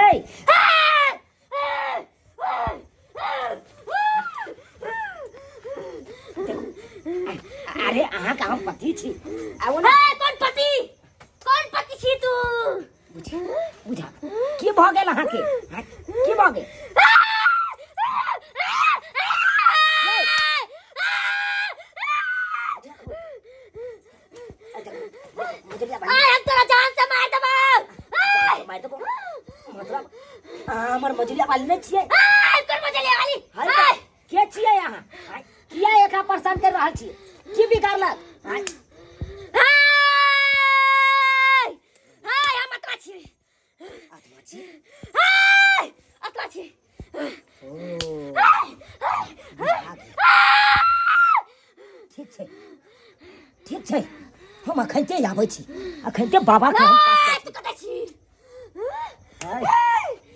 छियै? अरे अहाँके हम पति छी, आबू ने। ए, कोन पति, कोन पति छी तू? बुझा बुझा, की भऽ गेल अहाँके? आँय, की भऽ गेल? आय हम तोरा जान से मार देबौ। मार देबो मतलब? अहाँ हमर मजुरिया वाली नहि छियै? आय तोर मजलिया वाली। हाय, आय के छियै अहाँ? आँय, किया एकरा परेशान कर रहल छियै? की बिगाड़लक? आँय? हाय हाय, हम आत्मा छी। आत्मा छी? हाय, आत्मा छी। ओ, बुझा गेल। ठीक छै, ठीक छै, हम अखनते आबै छी, अखनते बाबा के हम पास आय तू कतऽ छी? जाइ।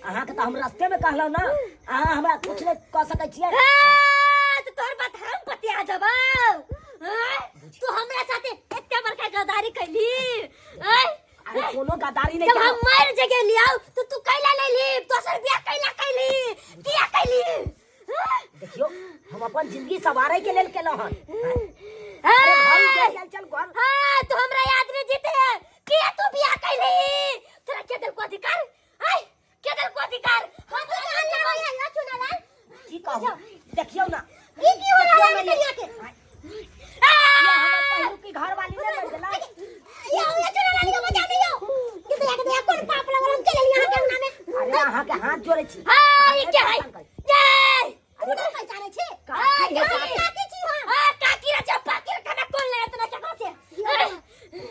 अहाँके तऽ हम रस्ते में कहलहुँ ने, अहाँ हमरा कुछ नहि कऽ सकै छियै। ए, तो तोहर बात हम पतिया जबौ। आय, तू हमरा साथे एते बड़का गद्दारी कैली? आय। अरे कोनो गद्दारी नहीं जब हम केलहुँ। मर जगे लियाओ तो तू कैला ले ली दोसर बियाह? कैला कैली? किया कैली? देखियौ, हम अपन जिंदगी सवारे के लेल केलहुँ हन। अरे घर उजड़ गेल, चल घर। हाँ, तू हमरा याद में जीते किया तू बियाह कैली? तोरा के दिल को अधिकार? आय, के दिल को अधिकार? हम तो जान लेबै है या चुनालाल। की कहू, देखियौ ना। ई की हो रहल है करिया के? ये हमर पहिलुकी घर वाली नहि मरि गेलै? या या चुनालाल के बचा दियो के दया के दया, कोन पाप लगल हम चलल यहाँ के अंगना में? अरे अहाँके हाथ जोड़ै छी। हाँ, ई के है? ये अरे तू नहीं पहचाने छे? काकी है, काकी, काकी। काकी छी हम। हां, काकी रे चप्पा के खाना कोन ले इतना चका से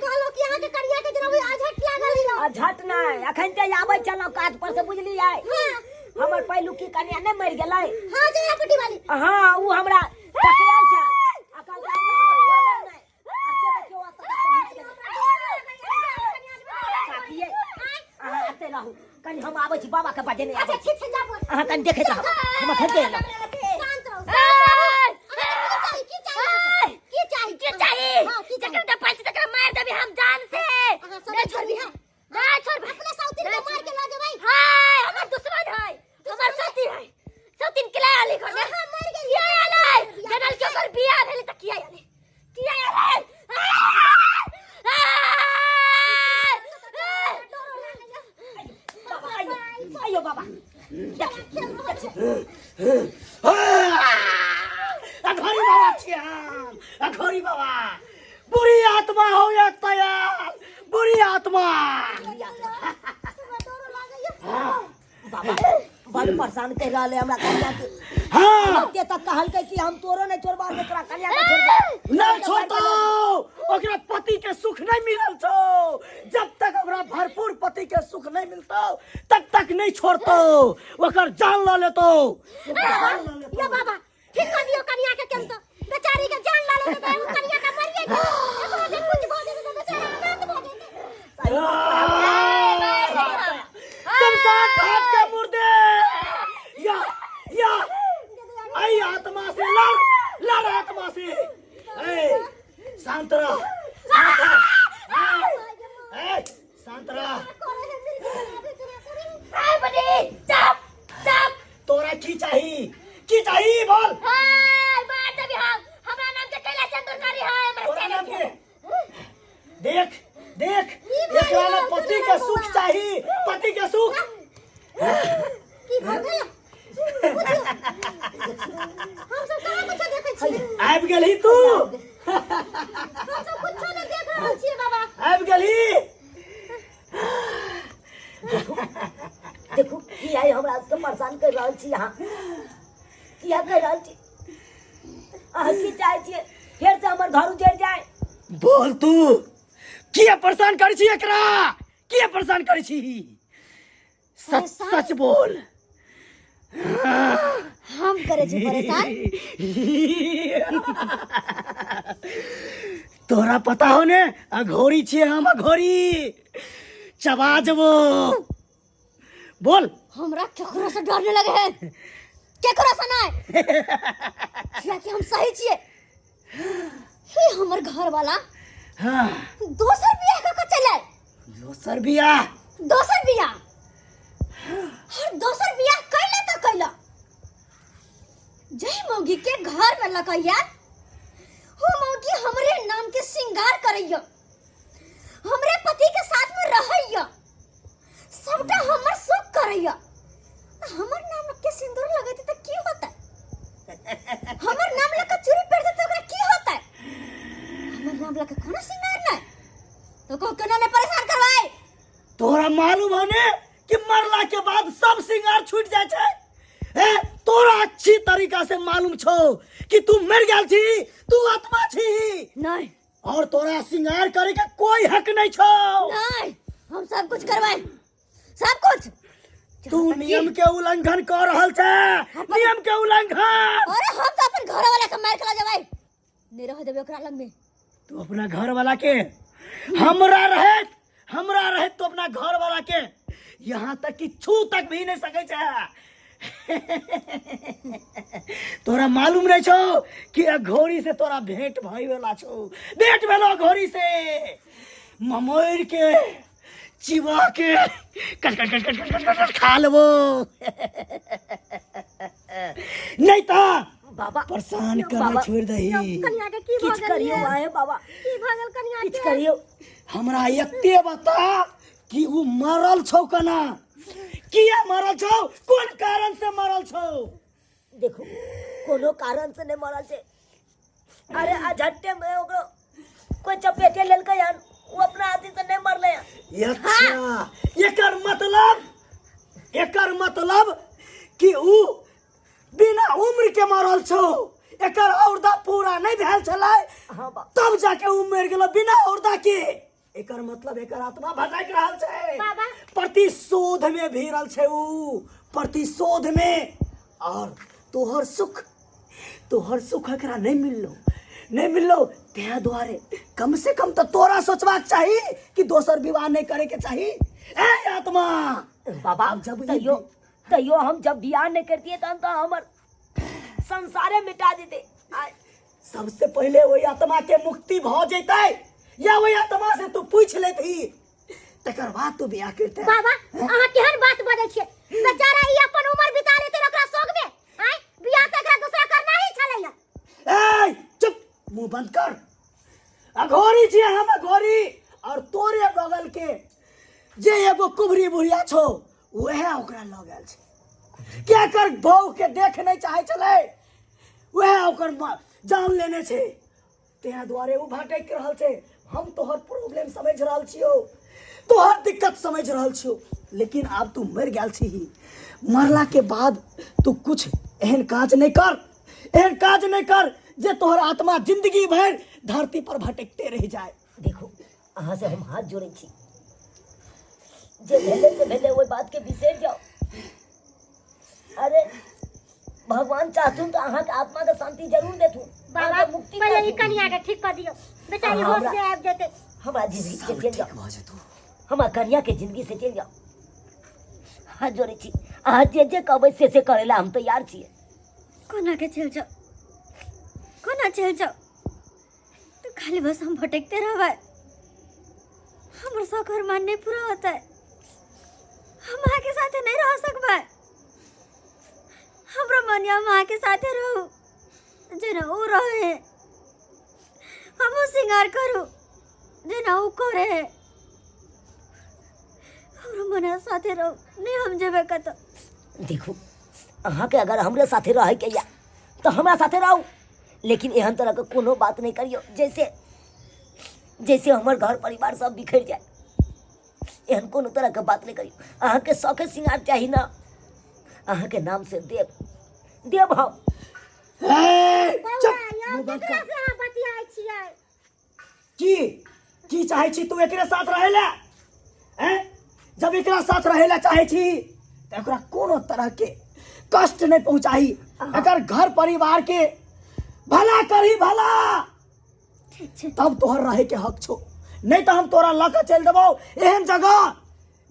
कहलो कि अहाँ के करिया के जरा आझट लागल हियो। अझट नहि, अखन ते आबै छलहुँ काज पर से, बुझलियै? हां। हमर पहिलुकी कन्या नहि मरि गेलै? हां, जरा पट्टी वाली। हाँ, उ हमरा टकरायल छल आ कहलकै हम ककरो छोड़बै नहि। आ से देखियौ एतऽ तक पहुँच गेलै। काकी यै, अहाँ एतै रहू कनि, हम आबै छी, बाबा के बजेने अच्छा आबै छी। ठीक छै, जाबो। अहाँ कनि देखैत रहब, हम अखन एलहुँ। शांत रहू, शांत रहू। अहाँके की चाही? की चाही? की चाही? की चाही? हाँ, की चाही? जकरा दे पैसा तकरा मार देबी हम जान से। अहाँ सब नहीं छोड़बी, नहीं छोड़बी। अपने साउथिन के मार के ल जेबै। हाय, हमर दुश्मन है, हमर साथी है। सौतीन के लाय आली घर में? अहाँ मर गेलियै। किया आलै? जनल के ओकर बियाह भेलै तऽ किया आलै? किया आलै? बाबा आइयो, आइयो बाबा, देखियौ देखियौ। अघोरी बाबा छियै हम, अघोरी बाबा। बुरी आत्मा हो या तैयार, बुरी आत्मा। बाबा बड़ परेशान कर रहल है हमरा कन्या के। हाँ। एते तक कहलकै कि हम तोरो नहीं छोड़बा, हम तोरा कन्या के छोड़बो। नहीं छोड़तो। ओकरा पति के सुख नहीं मिलल छौ। जब तक ओकरा भरपूर पति के सुख नहीं मिलतो तब तक नहीं छोड़तो, ओकर जान ल लेतो, ओकर जान ल लेतो। यो बाबा, ठीक कर दियो कन्या के केन तो बेचारी के जान ला लेते तो उ कन्या के मरिए गेल। एकरो जे कुछ भ जेते तो बेचारा अनाथ भ जेते। शमशान घाट के मुर्दे, या या आई आत्मा से लड़, लड़ आत्मा से। ए, शांत रह, शांत रह। ए, शांत रह। हाय बनी, चुप चुप। तोरा की चाही, की चाही, बोल। हाय, मार देबी हम। हमरा नाम के कैला सिंदूर करी है हमरा? तोरा नाम के देख देख, ई एकरा ना भाई, पति के सुख चाही, पति के सुख। की भ गेल? हम सब कहाँ कुछो देखै छियै? आबि गेलही तू? हम सब कुछो नहि देख रहल छियै बाबा। आबि गेलही? देखू की है, हमरा सबके परेशान कर रहल छी अहाँ, किया कर रहल छी अहाँ? की चाहै छियै, फेर से हमर घर उजड़ जाए? बोल, तू किया परेशान करै छी एकरा? किया परेशान करै छी? सच सच बोल। हम करे छी परेशान? तोरा पता हो ने, अघोरी छियै हम, अघोरी, चबा जबो। बोल। हमरा केकरो से डर नहीं लगे है, केकरो से नहीं, कियाकि हम सही छियै। हे, हमर घर वाला दोसर बियाह कऽ के चले। दोसर बियाह? दोसर बियाह। करलक यार? हो मौगी हमरे नाम के श्रृंगार करैया, हमरे पति के साथ में रहैया, सबटा हमर सुख करैया, हमर नाम के सिंदूर लगैते त की होता? हमर नाम लके चूड़ी पहिरते त ओकरा की होता? हमर नाम लके कोनो श्रृंगार नहीं तो को कोनो ने परेशान करवाए। तोरा मालूम हो ने कि मरला के बाद सब श्रृंगार छूट जाए छै? ए तोरा अच्छी तरीका से मालूम छो कि तू मर गेल छी, तू आत्मा छी। नहीं। और तोरा श्रृंगार करे के कोई हक नहीं छो। नहीं, हम सब कुछ करवाए, सब कुछ। तू नियम के उल्लंघन कर रहल छे, नियम के उल्लंघन। अरे हम तो अपन घर वाला के मार के ला जबाई, नहीं रह देबे ओकरा लग में। तू अपना घर वाला के हमरा रहे, हमरा रहे तो अपना घर वाला के यहाँ तक कि छू तक भी नहीं सके छे। तोरा मालूम नहीं छो कि अघोरी से तोरा भेंट भई वाला छो? भेंट भेलो अघोरी से, ममोर के चिबा के कट कट कट कट कट कट कट खा लेबो, नहीं तो बाबा परेशान करना छोड़ दही। कनिया के की किछु भऽ गेल? करियौ आहे बाबा, की भऽ गेल कनिया किछु के? करियौ। हमरा एते बता कि उ मरल छौ कना, किया मरल छौ, कोन कारण से मरल छौ? देखू, कोनो कारण से नहीं मरल छै। अरे अझट्टे में ओकरो कोई चपेटे लेलकै हन, वो अपना हाथी से नहीं मरले हन। अच्छा, एकर मतलब कि उ बिना उम्र के मरल छौ, एकर औरदा पूरा नहीं भेल छलै। हाँ बा। तब जाके उ मरि गेलो बिना औरदा के। एकर मतलब एकर आत्मा भटक रहल छै। बाबा। प्रतिशोध में भिड़ल छै उ, प्रतिशोध में। और तोहर सुख, तोहर सुख एकरा नहीं मिललो, नहीं मिललो, तें दुआरे कम से कम तो तोरा सोचबाक चाही कि दोसर विवाह नहीं करे के चाही। ए आत्मा बाबा, अब जब ई तैयो तैयो हम जब बियाह नहीं करतिए तहन तो हमर संसारे मिटा देते। सबसे पहले वही आत्मा के मुक्ति भ जैतै या वही आत्मा से तू पूछ लेती, तकर बाद तू बियाह करते। बाबा, अहाँ केहन बात बजै छियै? बेचारा ई अपन उम्र बिता लेते ओकरा शोक में। आय बियाह तऽ एकरा दूसरा करना ही छलैया। ए चुप, मुंह बंद कर। अघोरी छियै हम, अघोरी। और तोरे बगल के जे एगो कुबरी बुढ़िया छौ, वएह ओकरा लऽ गेल छै। क्या कर बहू के देख नहीं चाहे छलै, वएह ओकर जान लेने छै, तें दुआरे ओ भटकि रहल छै। हम तोहर प्रॉब्लम समझ रहल छियौ, तोहर दिक्कत समझ रहल छियौ, लेकिन आब तू मरि गेल छीही। मरला के बाद तू कुछ एहन काज नहीं कर, एहन काज नहीं कर जे तोहर आत्मा जिंदगी भरि धरती पर भटकते रह जाए। देखो, अहाँ से हम हाथ जोड़ै छी, जे भेलै से भेलै, ओहि बात के बिसरि जाओ। अरे भगवान चाहथुन तऽ अहाँके आत्मा के शांति जरूर देथुन। बाबा, अहाँके मुक्ति पहिले ई करथुन। कनिया के ठीक कऽ दियौ, बेचारी हाँ, होश हमरा- में आबि जेतै। हमरा जिंदगी से सब चलि ठीक जाओ। भऽ जेतौ। हमरा कनिया के जिंदगी से चलि जाओ। हाथ जोड़ै छी, अहाँ जे जे कहबै से से करै लए हम तैयार छियै। कोना के चलि जाओ, कोना चलि जाओ? तो खाली बस हम भटकते रहबै, हमर शौक अरमान नहीं पूरा होतै, हम अहाँके साथे नहीं रह सकबै। हमरो मन यऽ हम अहाँके साथे रहू, जेना ओ रहे। हमहूँ श्रृंगार करू जेना ओ करे है। हमरो मन यऽ साथे रहू, नहीं हम जेबै कतौ। देखू, अहाँके अगर हमरे साथे रहैके यऽ तऽ हमरा साथे रहू, लेकिन एहन तरहके कोनो बात नहि करियौ जैसे जैसे हमर घर परिवार सब बिखरि जाए। एहन कोनो तरहके बात नहि करियौ। अहाँके शौके श्रृंगार चाही ने, अहाँके नाम से देब देब हम। ए, चुप, बौआ, यौ, मुंह बंद केकरा कर। से अहाँ बतियाइ छियै? की की चाहे छी तू एकरे साथ रहे ला? हैं? जब एकरा साथ रहे ला चाहे छी तऽ एकरा कोनो तरह के कष्ट नहीं पहुंचाही, एकर घर परिवार के भला करही, भला। ठीक छै। तब तोहर रहे के हक छौ, नहीं तो हम तोरा लऽ के चलि देबौ एहन जगह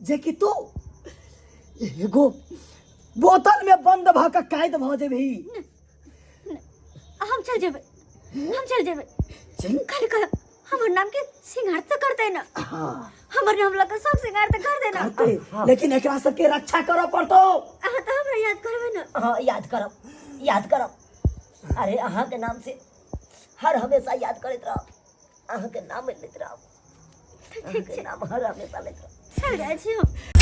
जे कि तू एगो बोतल में बंद भऽ के कैद भऽ जेबही। हम चल जेबै, हम चल जेबै। चल। खाली कह हमर नाम के श्रृंगार तो करते ना? हाँ। हमर नाम लगा सब श्रृंगार तो कर देना। करते, लेकिन एकरा सबके रक्षा करऽ पड़तौ। अहाँ तो हमरा याद करबै ना? हाँ, याद करब, याद करब। अरे अहाँके नाम से हर हमेशा याद करैत रहब, अहाँके नाम लैत रहब, अहाँके नाम हर हमेशा लैत रहब। चल जाइ छी हम।